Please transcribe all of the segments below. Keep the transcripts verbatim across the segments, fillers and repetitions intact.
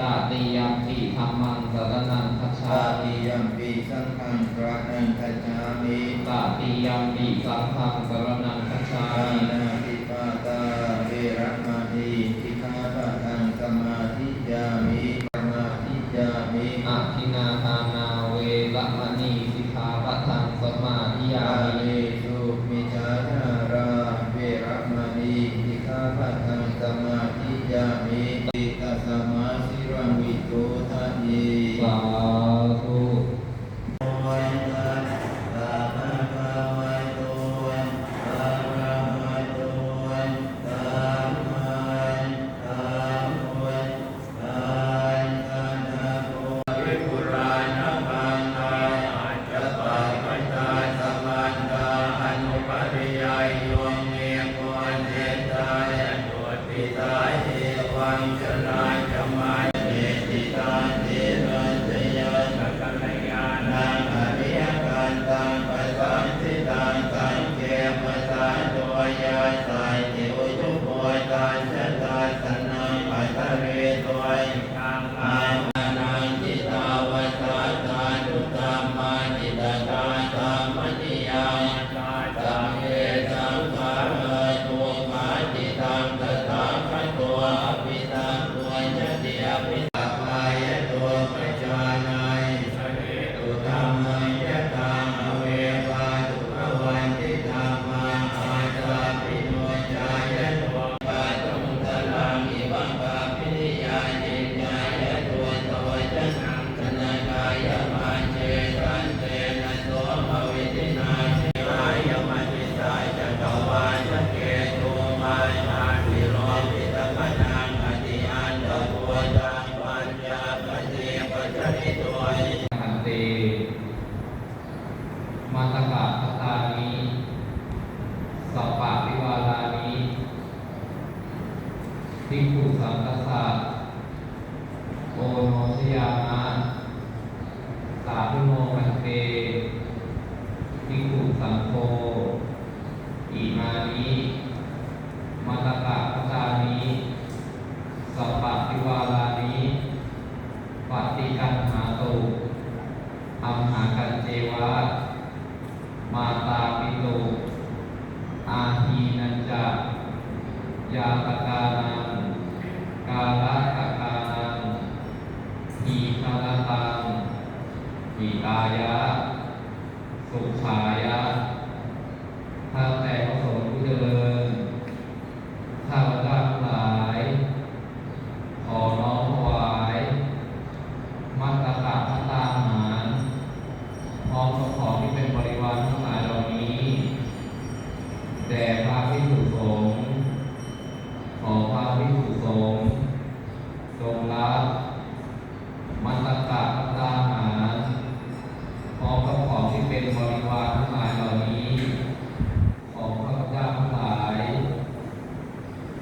Tatiyampi dhammaṃ saraṇaṃ gacchāmi. Tatiyampi saṅghaṃ saraṇaṃ gacchāmi. Tatiyampi saṅghaṃ saraṇaṃ gacchāmi. Pāṇātipātā veramaṇī sikkhāpadaṃ samādiyāmi. Samādiyāmi. Adinnādānā veramaṇī sikkhāpadaṃ samādiyāmi. Kāmesu micchācārā veramaṇī sikkhāpadaṃ samādiyāmi. Tasmā sīlaṃ visodhaye. Sādhu. Bhagavato arahato sammāsambuddhassa. Bhante, matakabhattāni, saparivārāni, bhikkhusaṅghassa oṇojayāma. Sādhu no bhante, bhikkhusaṅgho. Imāni matakabhattāni, saparivārāni, paṭiggaṇhātu amhākañceva, mātāpitu ādīnañca, ñātakānaṃ kārakānaṃ, hitarataṃ hitāya, sukhāya. ข้าแต่พระสงฆ์ผู้เจริญ ข้าพเจ้าทั้งหลาย ขอน้อมถวาย มัตตกะภัตตาหาร พร้อมกับของที่เป็นบริวารทั้งหลายเหล่านี้ แด่พระภิกษุสงฆ์ ขอพระภิกษุสงฆ์ จงรับ มัตตกะภัตตาหาร พร้อมกับของที่เป็นบริวารทั้งหลายเหล่านี้ ของข้าพเจ้าทั้งหลาย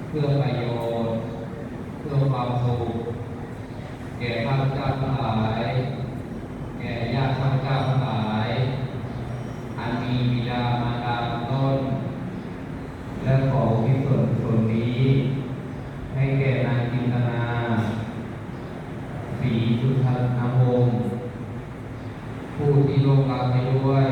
เพื่อประโยชน์ เพื่อความสุข แก่ข้าพเจ้าทั้งหลาย แก่ญาติข้าพเจ้าทั้งหลาย อันมีบิดามารดาเป็นต้น และขออุทิศส่วนกุศลนี้ ให้แก่นางจินตนา ศรีสุทัศนวงศ์ ผู้ที่ล่วงลับไปด้วย